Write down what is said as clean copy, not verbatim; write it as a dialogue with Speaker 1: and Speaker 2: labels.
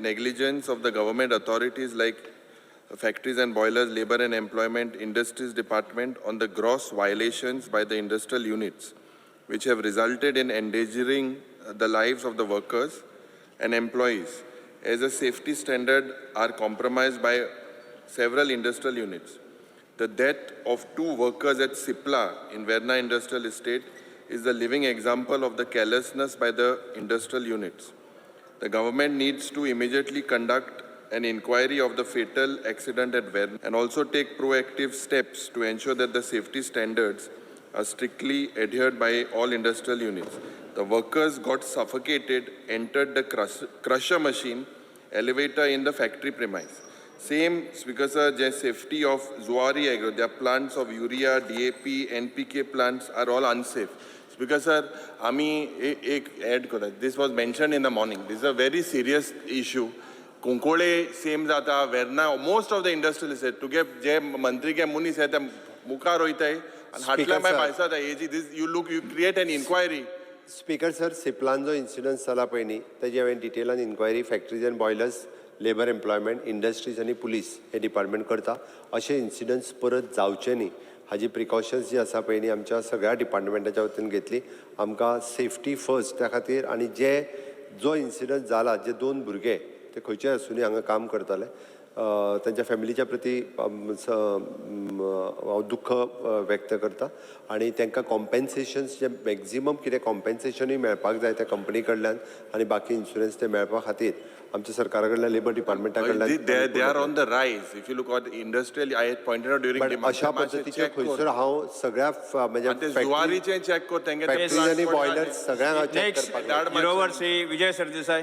Speaker 1: negligence of the government authorities like Factories and Boilers, Labor and Employment, Industries Department on the gross violations by the industrial units, which have resulted in endangering the lives of the workers and employees, as a safety standard are compromised by several industrial units. The death of two workers at Cipla in Verna Industrial Estate is a living example of the carelessness by the industrial units. The government needs to immediately conduct an inquiry of the fatal accident at Verna and also take proactive steps to ensure that the safety standards are strictly adhered by all industrial units. The workers got suffocated, entered the crusher machine, elevator in the factory premise. Same, Speaker sir, the safety of Zuari Agro, their plants of urea, DAP, NPK plants are all unsafe. Speaker sir, आमी एक add करता. This was mentioned in the morning. This is a very serious issue. Cuncolim same जाता, Verna, most of the industrial estate. तुगे जे मंत्री K मनीस हे ते मुखार वयताय आनी हाटल्या
Speaker 2: Speaker,
Speaker 1: मागीर
Speaker 2: sir.
Speaker 1: भायस जाता. हेजी this you look, you create an inquiry.
Speaker 2: Speaker sir, सिपलान जो इन्सिडंट जाला पळय न्ही, तेजी हांवें डिटेलान inquiry Factories and Boilers, Labour Employment, Industries आनी पुलीस हे डिपार्टमेंट करता. अशे इन्सिडंट्स परत जावचे न्ही हाजी प्रिकॉशन्स जी आसा पळय न्ही, आमच्या सगळ्या डिपार्टमेंटाच्या वतीन घेतली. आमकां सेफ्टी फर्स्ट त्या खातीर. आनी जे जो इन्सिडंट जाला, जे दोन भुरगे ते खंयचे आसुनी हांगा काम करताले, तांच्या फॅमिलीच्या प्रती हांव दुख्ख व्यक्त करता आनी तांकां कॉम्पेन्सेशन्स जे मॅक्झिमम कितें कॉम्पेन्सेशनूय मेळपाक जाय त्या कंपनी कडल्यान आनी बाकी इन्शुरन्स ते मेळपा खातीर आमच्या सरकारा कडल्यान, लेबर डिपार्टमेंटा कडल्यान.
Speaker 1: They are on the rise. If you look at industrial, I had pointed out during
Speaker 2: but अशा पद्दतीचे खंयसर हांव सगळ्या म्हणजे
Speaker 1: जुवारीचें चॅक कर तेंगे.
Speaker 2: फॅक्टरीज आनी बॉयलर्स सगळ्यांक हांव चॅक
Speaker 3: नेक्स्ट
Speaker 2: करपाक लायता.
Speaker 3: झिरोवर श्री विजय सरदेसाय.